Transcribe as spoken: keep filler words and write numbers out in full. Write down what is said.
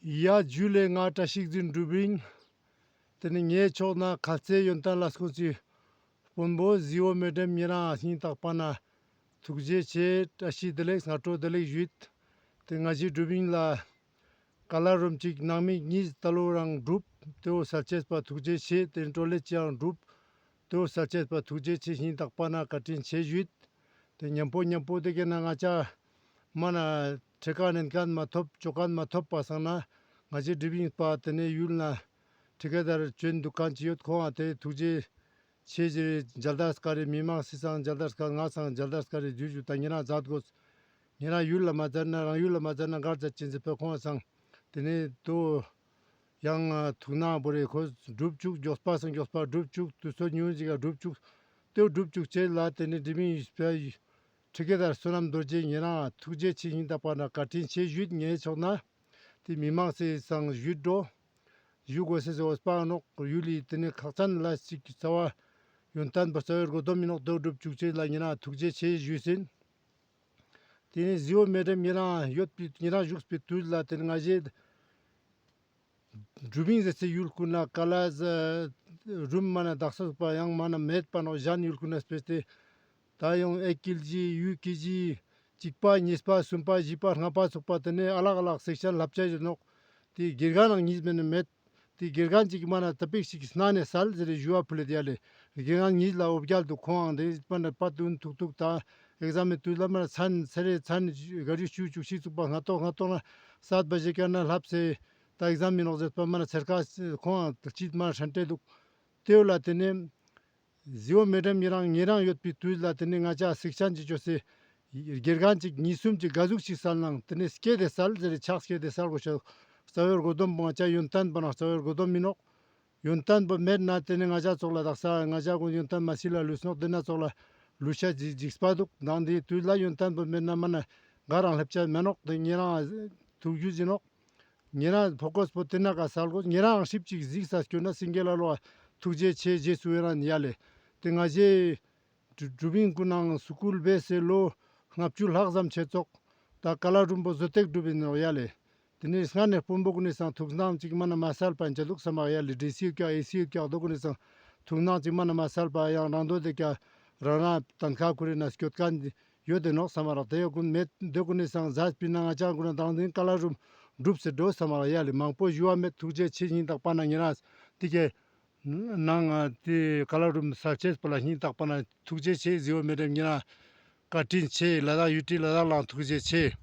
ཡ་ཇུ་ལེ། ང་བཀྲ་ཤིས་རིག་འཛིན་གྲུབ་ཨིན། ཏེ་ནེ་ངའི་ཕྱོགས་ནེ་ཁ་ཚེ་ཡོན་ཏན་ལ་སྐུ་ཚེ་དཔོན་པོ་ཟི་འོ་མེ་ཌམ་ཉེ་རང་སྙིང་ཐག་པ་ནེ་ཐུགས་རྗེ་ཆེ། བཀྲ་ཤིས་བདེ་ལེགས། སྔ་དྲོ་བདེ་ལེགས་ཞུས། ཏེ་ང་ཞའི་གྲུབ་ཨིན་ལ་ཀ་ལ་རུམ་ཅིག་ནང་མི་གཉིས་ད་ལོ་རང་གྲུབ། ཏེ་བོ་སལ་ཅེས་པ་ཐུགས་རྗེ་ཆེ། ཏེ་ནེ་ཀྲོ་ལེ་ཅིག་ཡང་གྲུབ། ཏེ་བོ་སལ་ཅེས་པ་ཐུགས་རྗེ་ཆེ། སྙིང་ཐག་པ་ནེ་བཀའ་དྲིན་ཆེ་ཞུས། ཏེ་ཉམ་པོ་ཉམ་པོ་ཏེ་ཀ་ནེ་ང་ཅ་མ་ནེ་ཁྲེ་ཀ་ནན་ཁན་མ་ཐོབ་ཅོ་ཁན་མ་ཐོབ་པ་སང་ན་ང་ཞའི་གྲུབ་ཨིན་པ་ཏེ་ནེ་ཡུལ་ནེ་ཁྲི་ཀེ་དར་ཅོན་དུག་ཁན་ཅིག་ཡོད། ཁོང་ང་ཏེ་ཐུགས་རྗེ་ཆེ་ཞུ་རེ་མཇལ་དར་སྐར་རེ་མི་མང་སི་སང་མཇལ་དར་སྐར་ང་སང་མཇལ་དར་སྐར་རེ་ཞུ་ཞུ་ད་ཉེ་རང་མཛད་གོས། ཉེ་རང་ཡུལ་ལ་མ་མཛད་ན་རང་ཡུལ་ལ་མ་མཛད་ན་གར་མཛད་ཅན་ཟེར་པ་ཁོང་ང་སང་ཏེ་ནེ་ཏོ་ཡང་ཐུགས་སྣང་བོ་རེ་ཁོ་སྒྲུབ་བཅུག་མགྱོགས་པ་སང་མགྱོགས་པ་སྒྲུབ་བཅུག་དུས་ཚོད་ཉུང་ཞིག་ག་སྒྲུབ་བཅུག་ཏེ་སྒྲུབ་བཅུག་ཅེས་ལ་ཏེ་ནེ་འབྲི་མིང་ཡིས་པའི་ཁྲི་ཀེ་དར་བསོད་ནམས་རྡོ་རྗེ་ཉེ་རང་ཐུགས་རྗེ་ཆེ་སྙིང་ཐག་པ་ནེ་བཀའ་དྲིན་ཆེ་ཞུས། ངའི་ཕྱོགས་ནེ་ཏེ་མི་མང་སི་སང་ཞུས་འགྲོ། ཞུ་གོས་ཟེར་ཟེར་བ་སྤང་ནོག་ཡུལ་ལི་ཏེ་ནེ་ཁག་ཅན་ལ་ཅིག་རྩ་བ་ཡོན་ཏན་པོ་རྩ་བའི་སྒོ་དོམ་མི་ནོག་ཏེ་སྒྲུབ་བཅུག་ཅེས་ལ་ཉེ་རང་ཐུགས་རྗེ་ཆེ་ཞུས་ཟིན། ཏེ་ནེ་ཟི་འོ་མེ་ཌམ་ཉེ་རང་ཡོད་པའི་ཉེ་རང་བཞུགས་པའི་དུས་ལ་ཏེ་ནེ་ང་ཞའི་གྲུབ་ཨིན་ཟེར་སའི་ཡུལ་ཀུན་ན་ཀ་ལ་ཟ་རུམ་མ་ནེ་དག་ས་ཚུགས་པ་ཡང་མ་ནེ་མེད་པ་ནོག་གཞན་ཡུལ་ཀུན་ན་སྤེས་ཏེ་ད་ཡང་ཨེ་ཀིལ་ཇི་ཡུ་ཀི་ཇི་གཅིག་པ་གཉིས་པ་གསུམ་པ་བཞི་པ་ལྔ་པ་ཚུགས་པ་ཏེ་ནེ་ཨ་ལག་ཨ་ལག་སེག་ཤན་ལྷབ་ཅེས་ཡོད་ནོག་ཏེ་དགེ་རྒན་ནང་གཉིས་མེད་ན་མེད། ཏེ་དགེ་རྒན་ཅིག་མ་ནེ་ད་པིག་ཞིག་སྣ་ནེ་སལ་ཟེར་རེ་ཞུ་བ་ཕུལ་ལེ་ཡ་ལེ། དགེ་རྒན་གཉིས་ལ་འོ་བརྒྱལ་དུག་ཁོང་ཨང་ཏེ་མ་ནེ་པ་དུན་ཐུག་ཐུག་ད་ཨེག་ཛམ་མི་དུས་ལ་མ་ནེ་མཚན་སེ་རེ་མཚན་ག་རུ་ཞུ་ཅུག་ཤིག་ཚུགས་པ་སྔ་ཏོག་སྔ་ཏོག་ནེ་སད་པ་ཞིག་ཀ་ནེ་ལྷབ་སེ་ད་ཨེག་ཛམ་མི་ནོག་ཟེར་པ་མ་ནེ་ཚེར་ཀ་ཁོང་ཨང་ཅིག་མ་ནེ་ཧྲན་ཏེ་དུག་ཏེ་བོ་ལ་ཏེ་ནེ་ཟི་འོ་མེ་ཌམ་ཉེ་རང་ཉེ་རང་ཡོད་པའི་དུས་ལ་ཏེ་ནེ་ང་ཅ་སེག་ཤན་ཅིག་ཅོས་སེ་དགེ་རྒན་ཅིག་གཉིས་གསུམ་ཅིག་ག་ཟུག་ཅིག་སལ་ནང་ཏེ་ནེ་སྐྱེ་དེ་སལ་ཟེར་རེ་ཕྱག་སྐྱེ་དེ་སལ་གོས་ཤེས། རྩ་བའི་སྒོ་དོམ་པོ་ང་ཅ་ཡོན་ཏན་པོ་ནང་རྩ་བའི་སྒོ་དོམ་མི་ནོག་ཡོན་ཏན་པོ་མེད་ན་ཏེ་ནེ་ང་ཅ་ཙོགས་ལ་དག་ས་ང་ཅ་ཀུན་ཡོན་ཏན་མ་སི་ལ་ལུས་ནོག་ཏེ་ན་ཙོགས་ལ་ལུས་ཤ་ཅིག་འཇིགས་པ་དུག་ནང་ཏེ་དུས་ལ་ཡོན་ཏན་པོ་མེད་ན་མ་ནེ་ག་རང་ལྷབ་ཅེས་མེད་ནོག་ཏེ་ཉེ་རང་ཐུགས་རྒྱུས་ཨིན་ནོག་ཉེ་རང་ཕོ་ཀོས་པོ་ཏེ་ན་ཀ་སལ་གོས། ཉེ་རང་ཧྲིབ་ཅིག་གཟིགས་ས་སྐྱོད་ན་སེང་གེ་ལ་ལོ་ཐུགས་རྗེ་ཆེ་རྗེས་སུ་ཡི་རང་ཡ་ལེ། ཏེ་ང་ཞའི་གྲུབ་ཨིན་ཀུན་ནང་སྐུལ་བེ་སེ་ལོ་ལྔ་བཅུ་ལྷག་ཙམ་ཆེ་ཙོག་ད་ཀ་ལ་རུམ་པོ་བཟོ་སྟེགས་གྲུབ་ཨིན་ནོག་ཡ་ལེ། ཏེ་ནེ་སྔ་ནེ་དཔོན་པོ་ཀུན་ནི་སང་ཐུགས་སྣང་ཅིག་མ་ནེ་མ་སལ་པ་ཨིན་ཅ་དུག་སམ་ཡ་ལེ། ཌི་སི་ཡོད་ཀྱག་ཨེ་སི་ཡོད་ཀྱག་དོ་ཀུན་ནི་སང་ཐུགས་སྣང་ཅིག་མ་ནེ་མ་སལ་པ་ཡང་རང་དོ་ཏེ་ཀ་རང་རང་ཏན་ཁ་ཁུར་རེ་ནེ་སྐྱོད་ཁན་ཡོད་དེ་ནོག་སམ་རག་ཏེ་ཡོད་ཀུན་མེད་དེ་ཀུན་ནི་སང་ཟ་སྤིན་ན་ང་ཅ་ཀུན་ན་དང་དེ་ཀ་ལ་རུམ་གྲུབ་སེ་འགྲོ་སམ་རག་ཡ་ལེ། མང་པོ་ཞུ་བ་མེད། ཐུགས་རྗེ་ཆེ་སྙིང་ཐག་པ་ནེ་ཉེ་རང་ཏེ་ཀའི་ནང་ཏེ་ཀ་ལ་རུམ་སལ་ཅེས་པོ་ལ་སྙིང་ཐག་པ་ནེ་ཐུགས་རྗེ་ཆེ། ཟི་འོ་མེ་ཌམ་ཉེ་རང་བཀའ་དྲིན་ཆེ། ལ་དྭགས་ཡུ་ཊི་ལ་དྭགས་ལའང་ཐུགས་རྗེ་ཆེ།